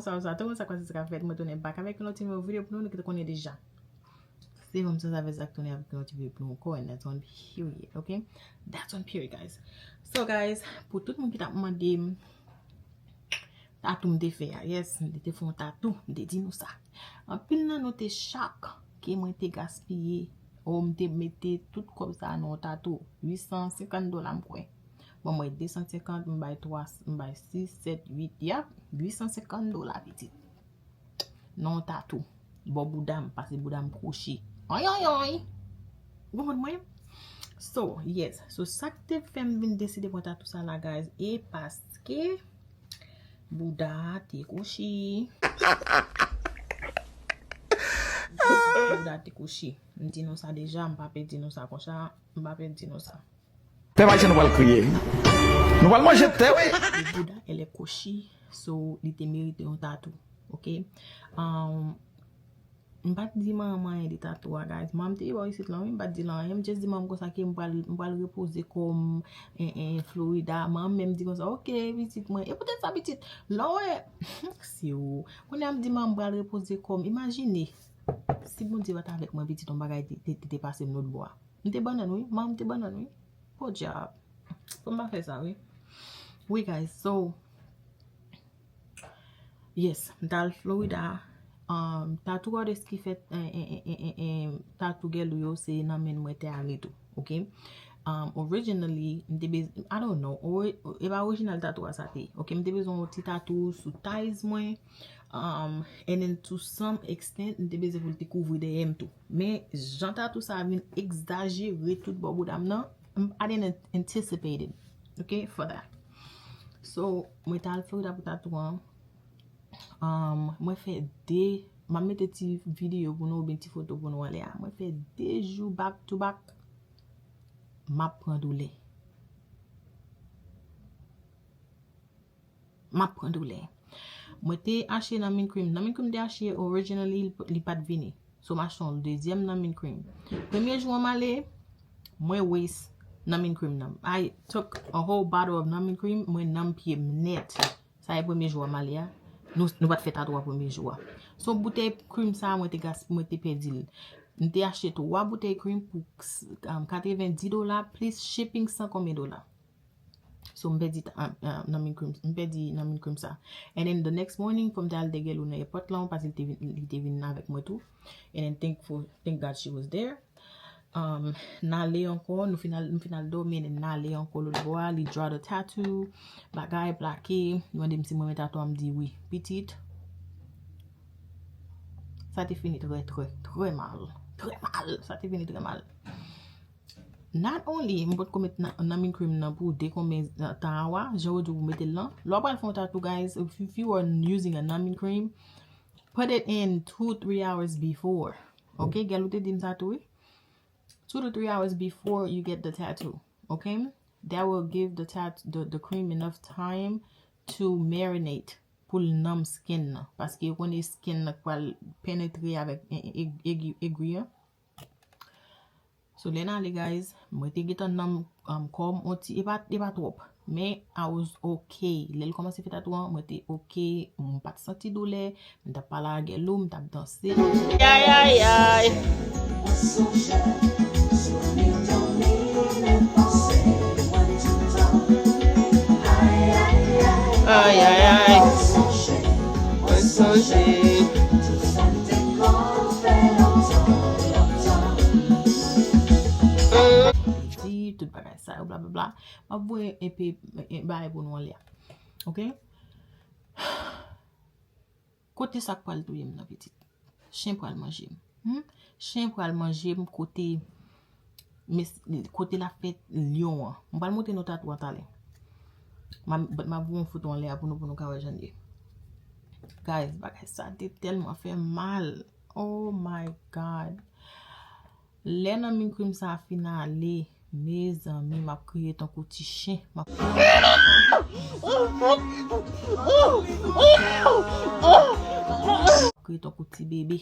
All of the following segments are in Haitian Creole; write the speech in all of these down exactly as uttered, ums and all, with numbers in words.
Sa, sa, tout moun sa k pase, sa k ap fèt, mwen tounen back avèk yon lòt ti nouvo videyo pou nou, nou ki te konnen deja. Se yon moun sa, sa fè sa k tounen avèk yon lòt ti videyo pou nou ankò, and that's on period, ok? That's on period, guys. So, guys, pou tout moun ki t ap mande m tatou m te fè a, yes, m te fè yon tatou, m te di nou sa. Anpil nan nou te chòk ke mwen te gaspiye, o m te mete tout kòb sa nan yon tatou, uit san senkant dola m kwè. Bon, mwen de san senkant, m bay twa, m bay sis, sèt, uit, yap, uit san senkant dola pitit. Nan yon tatou. Bò bouda m, pase bouda m kwochi. Oy, oy, oy. Ou konprann mwen? So, yes. So, sa k te fè m vin deside pran tatou sa la, guys, e paske bouda a te kwochi. Bouda a te kwochi. M di nou sa deja, m pa pe di nou sa konsa, m pa pe di nou sa. Pèp ayisyen nou pral kriye. Nou pral manje tè, wi. Le bouda, elle est kwochi, so li te merite yon tatou. Ok? Um, m pa t di manman anyen de tatou a, guys. Manman te bò isit lan, wi. M pa t di l anyen. M just di manman konsa ke m pral, m pral repoze kò m en, en Florida. Manman menm di konsa, ok, pitit mwen. E poutèt sa, pitit, lè w wè, si w, kounye a m di manman m pral repoze kò m. Imajine, si Bondye pa t avèk mwen, pitit, yon bagay te, te, te, te pase m lòt bò a. M te bannann, wi. Manman m te bannann, wi. Podyab. Fò m pa fè sa, wi. Wi, guys, so, yes, m t al Florida. Um, tatou artist ki fè, eh, eh, eh, eh, eh, eh, tatou gèlou yo, se nan men mwen te ale tou, ok? Um, originally, m te bez-, I don't know, ori-, e pa orijinal tatou a sa te ye, ok? M te bezwen yon ti tatou sou thighs mwen, um, and then to some extent, m te bezwen pou l te kouvri dèyè m tou. Men, jan tatou sa a vin egzajere tout bò bouda m nan, m, I didn't anticipate it, ok, for that. So, mwen t al Florida pou tatou an. Um, mwen fè de, m ap mete ti videyo pou nou oubyen ti foto pou nou anlè a. Mwen fè de jou back to back, m ap pran doulè. M ap pran doulè. Mwen te achte Numbing Cream. Numbing Cream te achte originally, li, li pa t vini. So, m achte yon dezyèm Numbing Cream. Premye jou an m ale, mwen waste Numbing Cream nan. I took a whole bottle of Numbing Cream, mwen nanm pye m nèt. Sa e premye jou an m ale a. Nou, nou pa t fè tatou a premye jou a. So, boutèy cream sa a, mwen te gas-, mwen te pèdi l. M te achte twa boutèy cream pou, um, katrevenndis dola, plis shipping san konbyen dola. So, m pèdi ta-, ah, ah, Numbing Cream, m pèdi Numbing Cream sa. And then the next morning, fò m te al dèyè l nan airport lan, paske li te vin, li te vin avèk mwen tou. And then thankful, thank God she was there. Um, n ale ankò, nou fin al, m fin al dòmi, and then n ale ankò lòt bò a, li draw the tattoo, bagay, plake, li mande m si mwen renmen tatou a, m di wi. Pitit, sa te fini trè, trè, trè mal. Trè mal, sa te fini trè mal. Not only m potko met nan, nan min cream nan pou de konbyen tan awa, jan yo di w pou mete l lan. Lè w pral fè yon tatou, guys, if, if you are using a numbing cream, put it in two, three hours before. Ok, gèl ou te di m sa tou, wi. Two to three hours before you get the tattoo. Ok? That will give the tat the, the cream enough time to marinate pou l nanm skin nan. Paske ou konnen skin nan pral penetre avèk e- e- egi- egwi an. So, lè n ale, guys, mwen te gentan nanm, um, kò m on ti, e pa, e pa twòp. Men, I was ok. Lè l kòmanse fè tatou an, mwen te ok. M pa t santi doulè. M t ap pale ak gèl ou, m t ap danse. Ay, ay, ay. Ay, ay, ay. Mwen sonje. Di tout bagay sa yo, blablabla. M ap voye enpe, eh, bagay pou nou anlè a. Ok? Kote sa k pral touye m nan, pitit? Chen pral manje m. Hmm? Chen pral manje m kote, mes- kote l ap fè lyon an. M pral montre nou tatou an talè. M a, m a voye yon foto anlè a pou nou, pou nou ka wè jan l ye. Guys, bagay sa te tèlman fè m mal. Oh my God. Lè nan min cream sa fin ale, mezanmi, m ap kriye tankou ti chen. M ap kriye tankou ti bebe.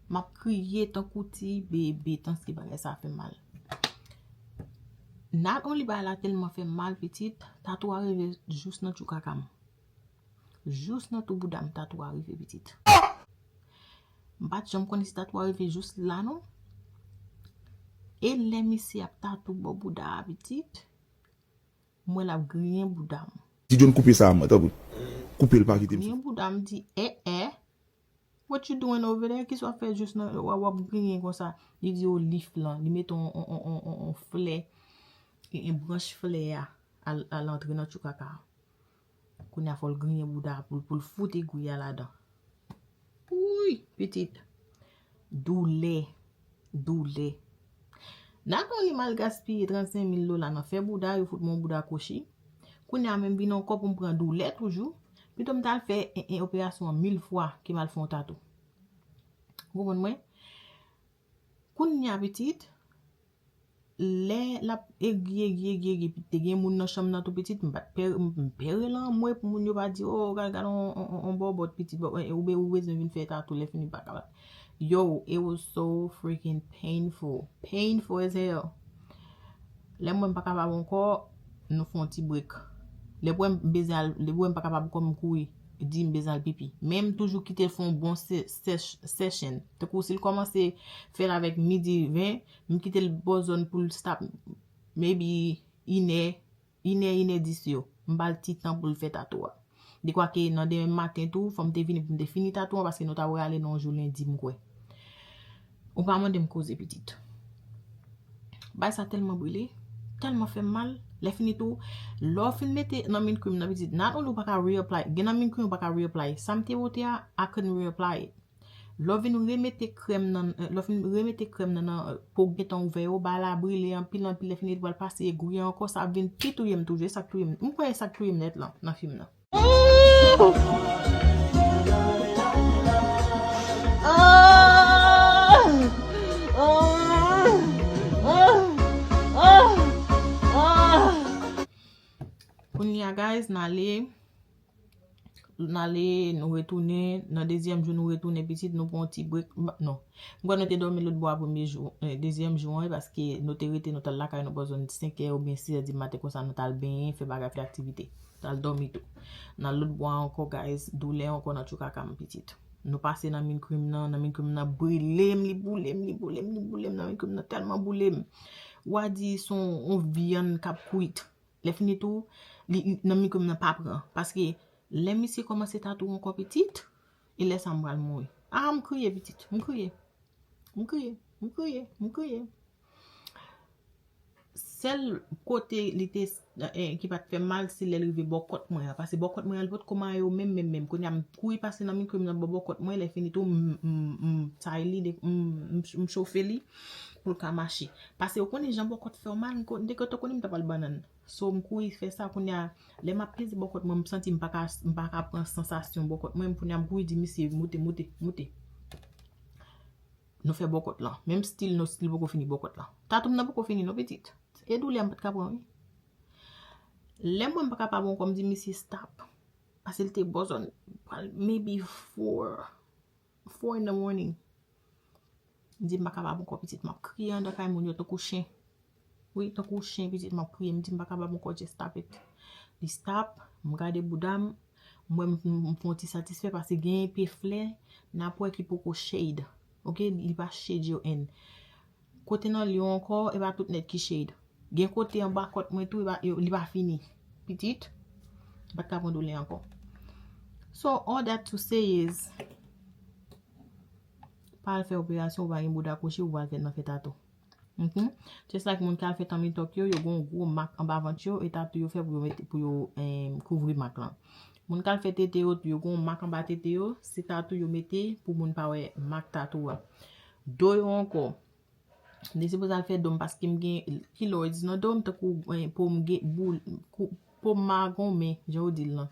M ap kriye tankou ti bebe, tansi bagay sa fè m mal. Not only bagay la tèlman fè m mal, pitit, tatou a rive jous nan tchoukaka m. Jous nan tou bouda m tatou a rive, pitit. M pa t janm konnen si tatou a rive jous la non. E lè misye ap tatou bò bouda a, pitit, m wè l ap griyen bouda m. Ti John, koupe sa a, tanpri. Koupe l, pa kite m. Griyen bouda m, di, eh, eh, what you doing over there? Kisa w ap fè jous nan, w ap griyen konsa? Li di, o, lif lan. Li mete on, on, on, on, on, on flè, e, e branch flè a, al, al antre nan tchoukaka. Kounye a fò l griyen bouda pou, pou l fout egwi a ladan. Wouy, pitit. Doulè. Doulè. Nan konn li mal gaspiye trannsenk mil dola nan fè bouda, yo fout mwen bouda kwochi. Kounye a menm vin ankò pou m pran doulè toujou. Pito m t al fè en, en operasyon an mil fwa ke m al fè yon tatou. Ou konprann mwen? Kounye a pitit, lè l ap egri, egri, egri, egri, te gen moun nan chanm nan tou pitit, m pa t pè, m, m pè rele anmwe pou moun yo pa di, o, gad, gad, on, on, on, on bòbòt pitit, bò, e, ou be-, ou bezwen vin fè tatou, lè fini pa kapab. Yo, it was so freaking painful. Painful as hell. Lè m wè m pa kapab ankò, nou fè yon ti break. Lè m wè m bezwen al, lè m wè m pa kapab ankò, m kouri, di m bezwen al pipi. Men m toujou kite l fè yon bon se-, sèch-, session. Tankou si l kòmanse fè l avèk midi ven, m kite l bò zòn pou l stop, maybe inè, inè, inè dis yo. M ba l ti tan pou l fè tatou a. Dekwa ke nan demen maten tou, fò m te vini pou m te fini tatou an, paske nou ta prale nan yon jou lendi, m kwè. Ou pa mande m koze, pitit. Bay sa tèlman brile, tèlman fè m mal. Lè fini tou, lè w fin mete nan min cream nan, pitit, not only ou pa ka reapply, gen nan min cream ou pa ka reapply. Sa m te pote a, I couldn't reapply it. Lè w vin remete krèm nan, lè w fin remete krèm nan, nan, pou w gentan ouvè yo, bagay la brile anpil, anpil, lè fini li pral pase egwi ankò, sa ap vin pi touye m toujou, e sa k touye m. M kwè e sa k touye m nèt lan, nan fim nan. Kounye a, guys, n ale, n ale, nou retounen, nan dezyèm jou nou retounen, pitit, nou pran yon ti break, non. M kwè nou te dòmi lòt bò a premye jou, eh, dezyèm jou an, paske nou te rete, nou t al lakay nou bò zòn senkè oubyen siz è di maten, konsa nou t al benyen, fè bagay, fè aktivite. Nou t al dòmi tou. Nan lòt bò a ankò, guys, doulè ankò nan tchoukaka m, pitit. Nou pase nan min cream nan, nan min cream nan brile m, li boule m, li boule m, li boule m, nan min cream nan tèlman boule m. W a di se yon, yon vyann k ap kwit. Lè fini tou, li, li, nan min cream nan pa pran. Paske lè misye kòmanse tatou ankò, pitit, e lè sa m pral mouri. A, m kriye, pitit, m kriye. M kriye, m kriye, m kriye. Sèl kote li te, eh, ki pa t fè mal, se lè l rive bò kòt mwen an. Paske bò kòt mwen an, li potko mayo menm, menm, menm. Kounye a, m kouri pase nan min cream nan bò, bò kòt mwen, lè fini tou, m, m, m tay li, de, m, m, m chofe li pou l ka mache. Paske ou konnen jan bò kòt fè w mal, m ko-, m te kontan konnen m ta pral bannann. So, m kouri fè sa, kounye a, lè m ap peze bò kòt mwen, m santi m pa ka, m pa ka pran sansasyon bò kòt mwen, kounye a, m kouri di misye, moute, moute, moute. Nou fè bò kòt lan. Menm still, nou still poko fini bò kòt lan. Tatou m nan poko fini, non, pitit. E doulè a m pa t ka pran, wi. Lè m wè m pa kapab ankò, m di misye stop. Paske l te bò zòn, maybe four, four in the morning. M di m pa kapab ankò, pitit. M ap kriye anndan kay moun yo tankou chen. Wi, tankou chen, pitit, m ap kriye, m di m pa kapab ankò, just stop it. Li stop, m gade bouda m, m wè m, m, m fè yon ti satisfè paske gen enpe flè n ap wè ki poko shade. Oke, li pa shade yo, and kote nan li yo ankò, e pa tout nèt ki shade. Gen kote anba kòt mwen tou, e pa, yo, li pa fini. Pitit, m pa t ka pran doulè ankò. So, all that to say is, pa al fè operasyon, ou pa gen bouda kwochi, ou pa al fè nan fè tatou. Mhm. Just like moun k al fè tummy tuck yo, yo gon gwo mak anba vant yo, e tatou yo fè pou yo mete, pou yo, em, kouvri mak lan. Moun k al fè tete yo tou, yo gon mak anba tete yo, se tatou yo mete pou moun pa wè mak tatou a. Do yo ankò. M te sipoze al fè do m paske m gen keloids nan do m, tankou, eh, po m gen boul, kou-, po m magonmen, jan yo di l lan.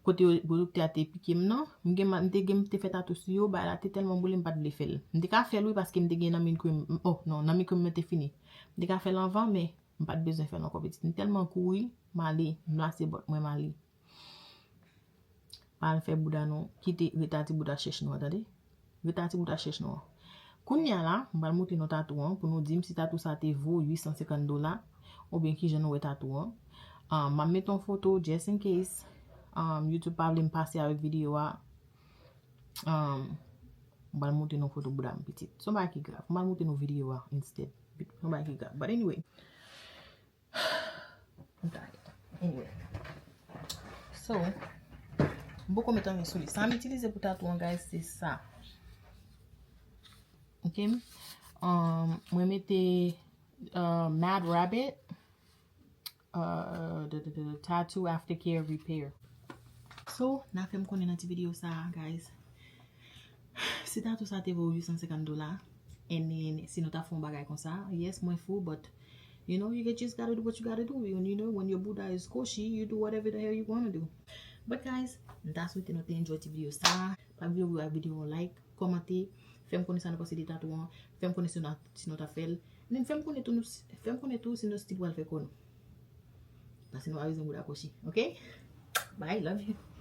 Kote yo, doktè a te pike m nan, m gen, m te gen, m te fè tatou sou yo, bagay la te tèlman boule m pa t vle fè l. M te ka fè l wi paske m te gen nan min cream, m, oh non, nan min cream mwen te fini. M te ka fè l anvan, men m pa t bezwen fè l ankò pitit. M tèlman kouri, m ale, m lase bòt mwen, m ale. Pa al fè bouda nou, kite reta ti bouda chèch nou an, tande. Reta ti bouda chèch nou an. Kounye a la, m pral montre nou tatou an pou nou di m si tatou sa te vo uit san senkant dola oubyen kijan nou wè tatou an. Ah, m ap mete yon foto, just in case. um, YouTube pa vle m pase avèk videyo a. Um, m pral montre nou foto bouda m pitit. Se yon bagay ki grav. M pral montre nou videyo a instead. Se yon bagay ki grav. But anyway. I'm tired. Anyway. So, m poko met anyen sou li. Sa m itilize pou tatouan, guys, se sa. Ok? Um, mwen mete uh, Mad Rabbit, uh, the, the, the Tattoo Aftercare Repair. So, n a fè m konnen nan ti videyo sa a, guys. Si tatou sa te vo uit san senkant dola, and then, si nou ta fè yon bagay konsa, yes, mwen fou, but, you know, you just gotta do what you gotta do. You, you know, when your Buddha is koshi, you do whatever the hell you wanna do. But, guys, m ta swete nou te enjoy ti videyo sa a. Pa bliye pou ba videyo yon like, kòmante, fè m konnen sa nou panse de tatouan, fè m konnen si nou, si nou ta fè l. And then fè m konnen tou, nou, fè m konnen tou si nou still pral fè kò nou. Paske nou pa bezwen bouda koshi, ok? Bye, love you.